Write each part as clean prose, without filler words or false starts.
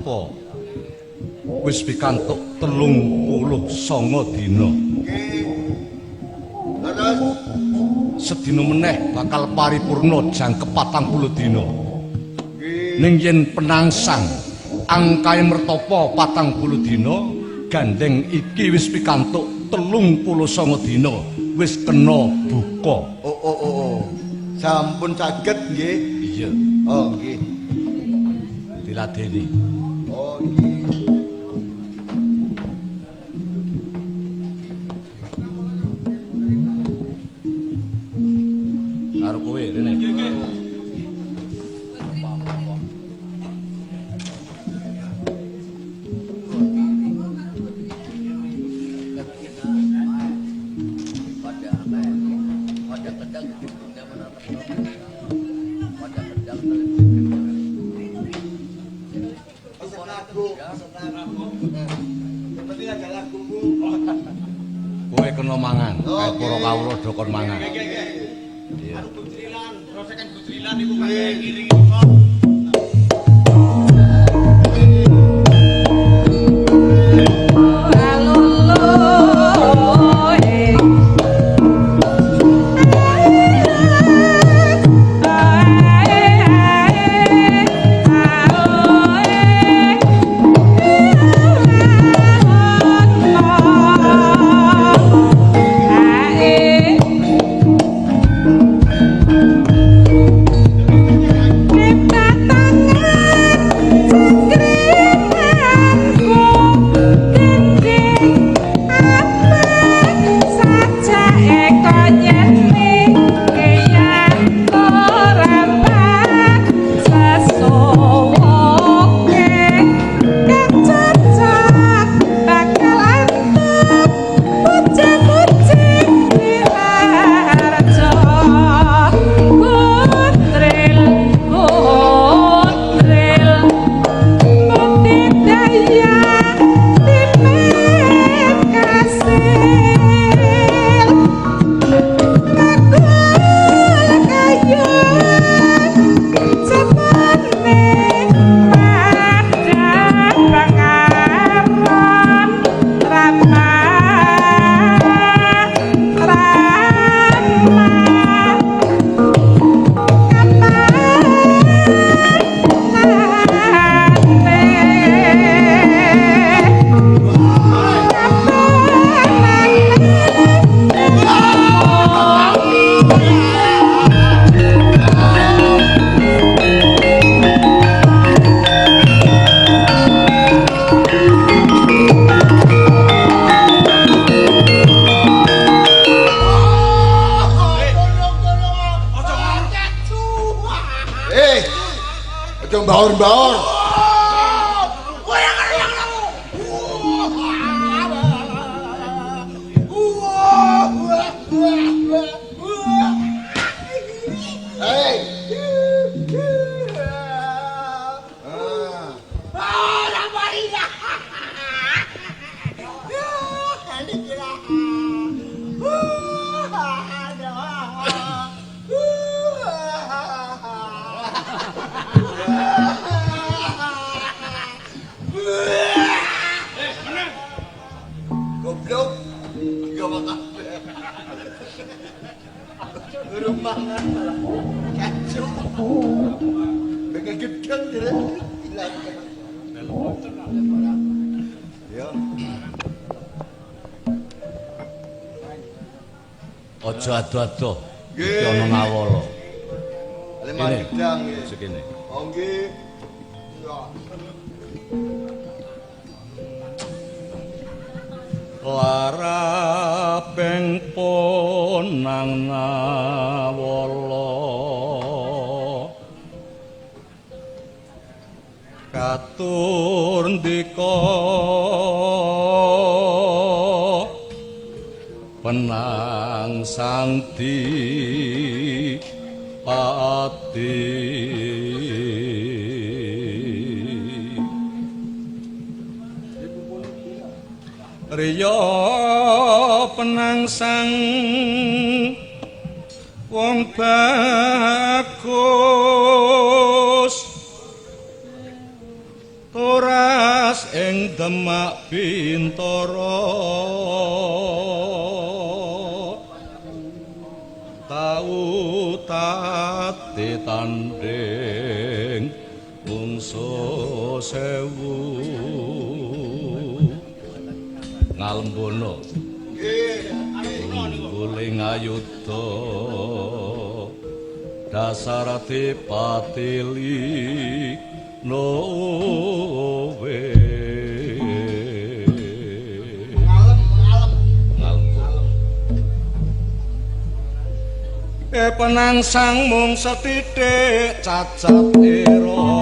mertapa wis pikantuk 39 dina. Nggih. Terus Sedina meneh bakal paripurna jangkep 40 dina. Nggih. Ning yen penangsang angkae mertapa 40 dina, gandeng iki wis pikantuk 39 dina, wis kena buka. Oh oh oh oh. Sampun saged nggih. Iya. Oh nggih. Diladeni. Oh nggih. Karo kowe rene. Pesen lagu, pesen lagu. Yang penting ada lagumu. Kowe kena mangan, kae Oke. para kawula do kon mangan. Iya. Eh. Aja mbaur-mbaur. Hei. Ah. Goblok. Gak makan. Urung mangan malah. Kacau. Bengke gedang jere. Ilang. Ya. Aja ado-ado. Nggih. Iki ana nawala. Lemah Ini. gedang nggih. Sekene. Oh nggih. Ya. Larapeng ponang nawala katur ndika penang sangti pati. Riya penangsang wong bagus ora Demak Bintara tau tate tanding mungsu sewu ngalembono nggih ngayuda dasar patili nowe penangsang mung sethithik cacat era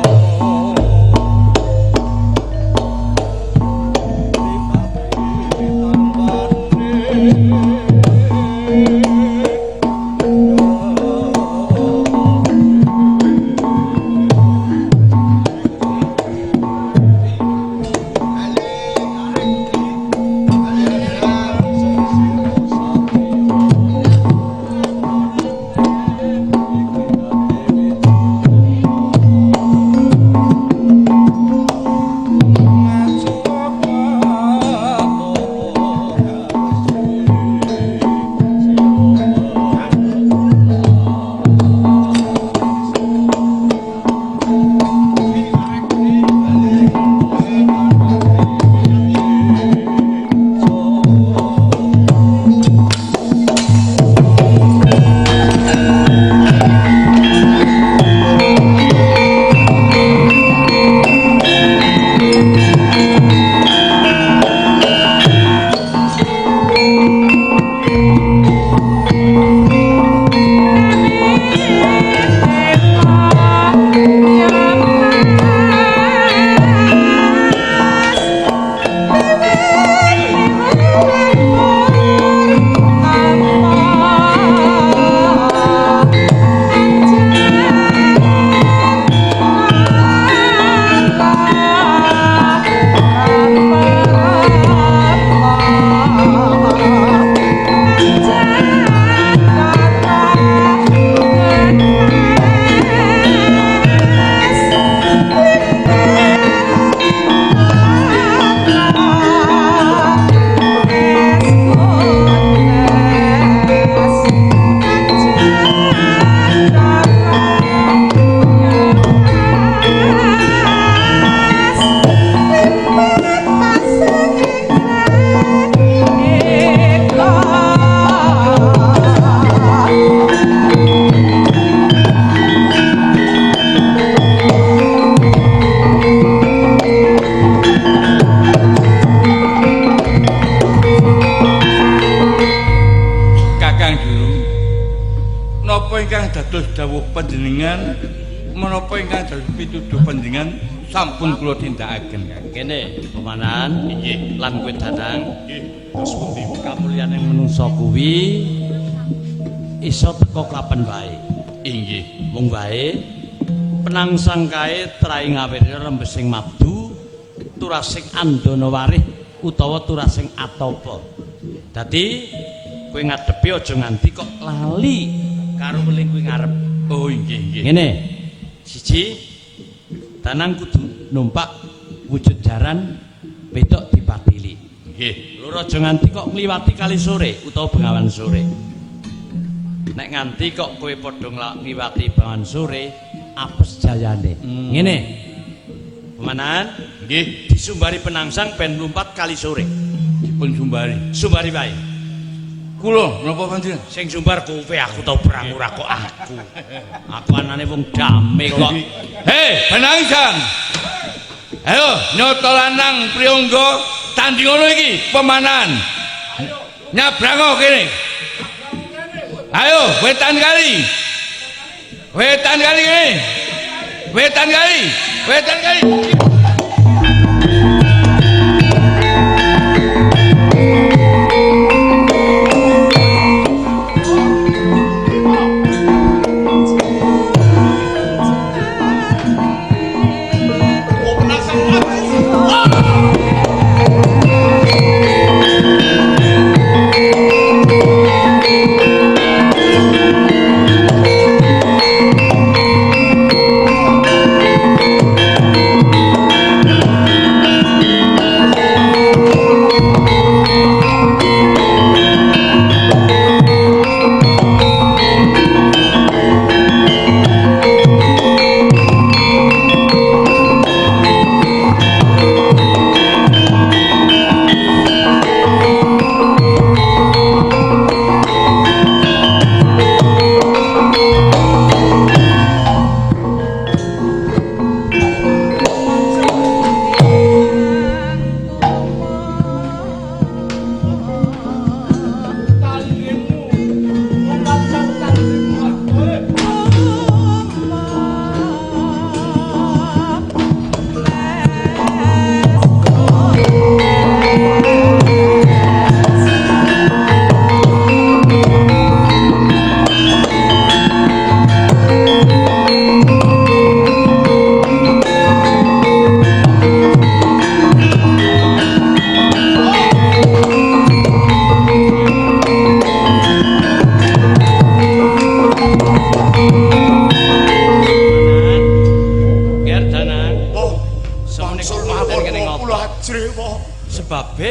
sampun kula tindakaken. Kene pemanan nggih lan kowe Danang nggih terus pundi kamulyane manungsa kuwi iso teka kapan wae. Inggih mung wae penangsang kae trai ngawire rembesing mabdu turasing andana warih utawa turasing atapa. Dadi kowe ngadepi aja nganti kok lali karo weling kuwi ngarep. Oh inggih nggih. Ngene. Siji Danang kudu numpak wujud jaran wedok dipatili. Nggih. Loro aja nganti kok ngliwati kali sore utawa bengawan sore. Nek nganti kok kowe padha ngliwati bengawan sore, apes jayane. Ngene. Pemanan? Nggih. Disumbari penangsang ben mlumpat kali sore. Dipun sumbari. Sumbari wae. Kula napa panjenengan? Sing sumbar kowe, aku tau perang ora kok aku. Aku anane wong dame kok. Hei, penangsang. Ayo nyoto lanang priyangga tanding ngono iki pemanan. Nyabrango kene. Ayo wetan kali. Wetan kali kene. Wetan kali. Wetan kali.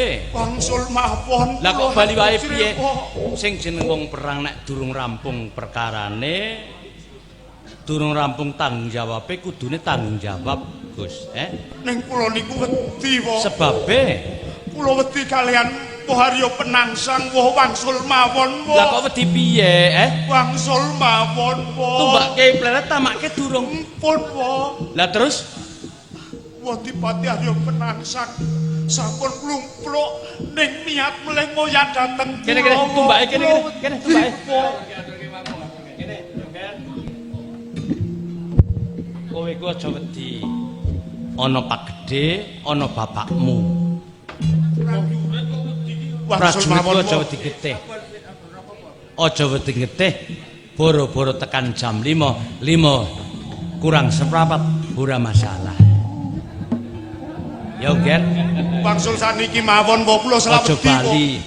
piye? Wangsul mawon. Lah kok bali wae piye? Sing jeneng wong perang nek durung rampung perkarane, durung rampung tanggung jawabe, kudune tanggung jawab, Gus, eh? Ning kula niku wedi, Wah. Sebabe kula wedi kalian Arya Penangsang, wah wangsul mawon, wah. Lah kok wedi piye, eh? Wangsul mawon, wah. Tumbakke pleret tamake durung. Pun, wah. Lah terus wah dipati Arya Penangsang sampun klumpluk ning niat mulih moyan dhateng. Kene kene tumbake kene kene kene tumbake. Kene, kowe ku aja wedi. Ana Pak Gedhe, ana bapakmu. Wangsul mawon aja wedi getih. Aja wedi getih. Boro-boro tekan jam 5, 5 kurang seprapat ora masalah. Ya, Ger. Wangsul saniki mawon wa kula selawet. Aja bali.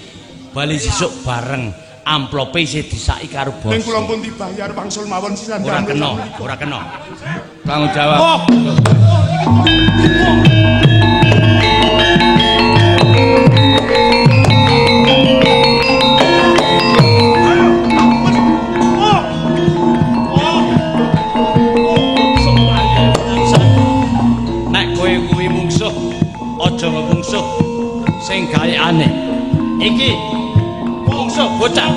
Bali sesuk bareng. Amplope isih disaki karo bos. Ning kula pun dibayar wangsul mawon sisan. Ora kena, ora kena. Tanggung jawab. Oh. Nek kowe kuwi mungsuh, aja mungsuh sing gawe aneh. Iki mungsuh bocah.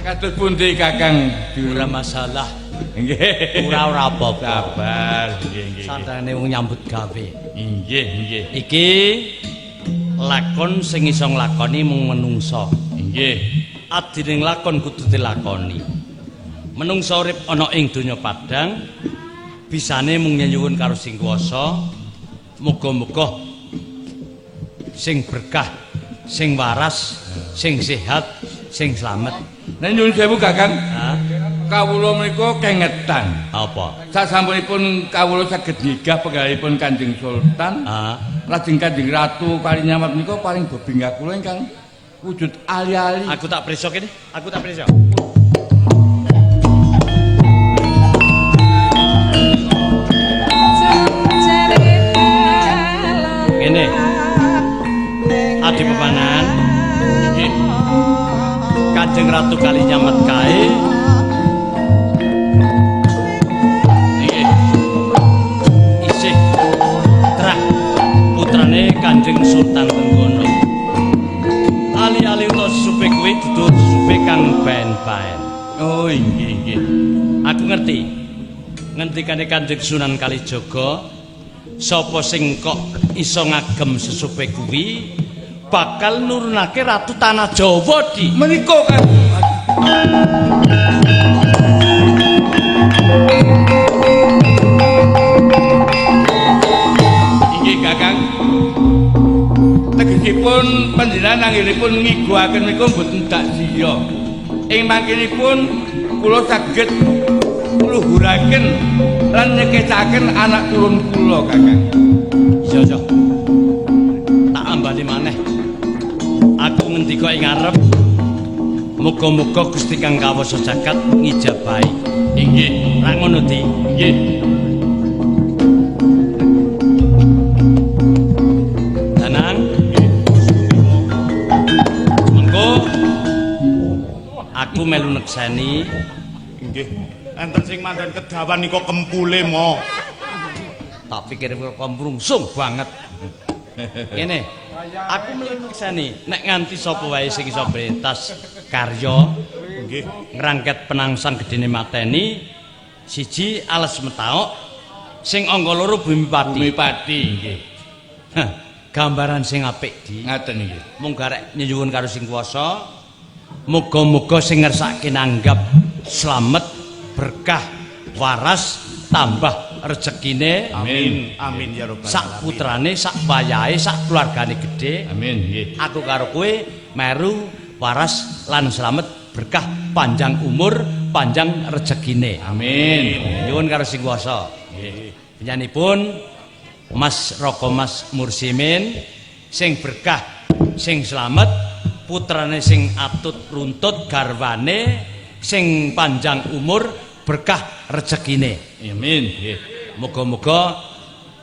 Kados pundi Kakang? Ora masalah. Nggih. Ora ora apa-apa. Sabar, nggih nggih. Santane wong nyambut gawe. Nggih nggih. Iki lakon sing iso nglakoni mung menungsa. Nggih. Adining lakon kudu dilakoni. Menungsa urip ana ing donya padhang bisane mung nyuwun karo sing kuwasa. Muga-muga sing berkah, sing waras, sing sehat, sing slamet. Nek nyuwun sewu Kakang. Hah? Kawula menika kengetan. Apa? Sasampunipun kawula saged nyigah pegawipun Kanjeng Sultan. Ha. Lajeng Kanjeng Ratu Kalinyamat menika paring bebingah kula ingkang wujud ali-ali. Aku tak preso kene, aku tak preso. Ngene. Adi pepanan. Nggih. Kanjeng Ratu Kalinyamat kae Nggih. Isih trah putrane Kanjeng Sultan Trenggono. Ali-ali utawa sesupe kuwi dudu sesupe kang baen-baen. Oh nggih nggih. Aku ngerti. Ngendikane Kanjeng Sunan Kalijaga, sapa sing kok iso ngagem sesupe kuwi bakal nurunake Ratu Tanah Jawa di. Menika kan. Inggih Kakang. Tegesipun panjenengan anggenipun ngigoaken menika mboten dak siya. Ing mangkinipun kula saged ngluhuraken lan nyekecaken anak turun kula Kakang. Iya iya. Tak ambali maneh. Aku ngendika ing ngarep. Muga-muga Gusti Kang Kawasa Jagat ngijabahi. Inggih. Ra ngono Di. Nggih. Danang. Mengko aku melu nekseni. Nggih. Enten sing mandan kedawan nika kempule mo. Tak pikir kok mrungsung banget. Ngene. Aku melu nekseni nek nganti sapa wae sing iso brentas karya nggih ngrangket penangsang gedene mateni siji alas metaok sing angka loro bumi pati. Bumi pati nggih. Hah, gambaran sing apik Di. Ngaten nggih. Mung garek nyuwun karo sing kuwasa. Muga-muga sing ngersake nanggap slamet, berkah, waras, tambah rezekine. Amin. Amin ya rabbal alamin. Sak putrane, sak wayahe, sak keluargane gedhe. Amin nggih. Aku karo kowe meru waras lan slamet, berkah, panjang umur, panjang rezekine. Amin. Nyuwun karo sing kuwasa. Nggih. Penyanipun Mas Roko Mas Mursimin sing berkah, sing slamet, putrane sing atut runtut, garwane sing panjang umur, berkah rezekine. Amin. Nggih. Muga-muga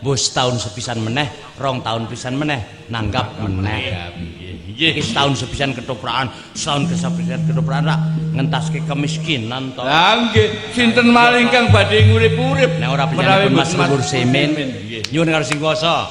mbuh setahun sepisan meneh, 2 tahun pisan meneh, nanggap meneh. Nggih. Nggih. Iki setahun sepisan ketoprakan, setahun kesepisan ketoprakan rak ngentaske kemiskinan to. Lah nggih, sinten malih ingkang badhe ngurip-urip Nek ora menawi penyanipun Mas mboten Mursimin, Nggih. nyuwun karo sing kuwasa.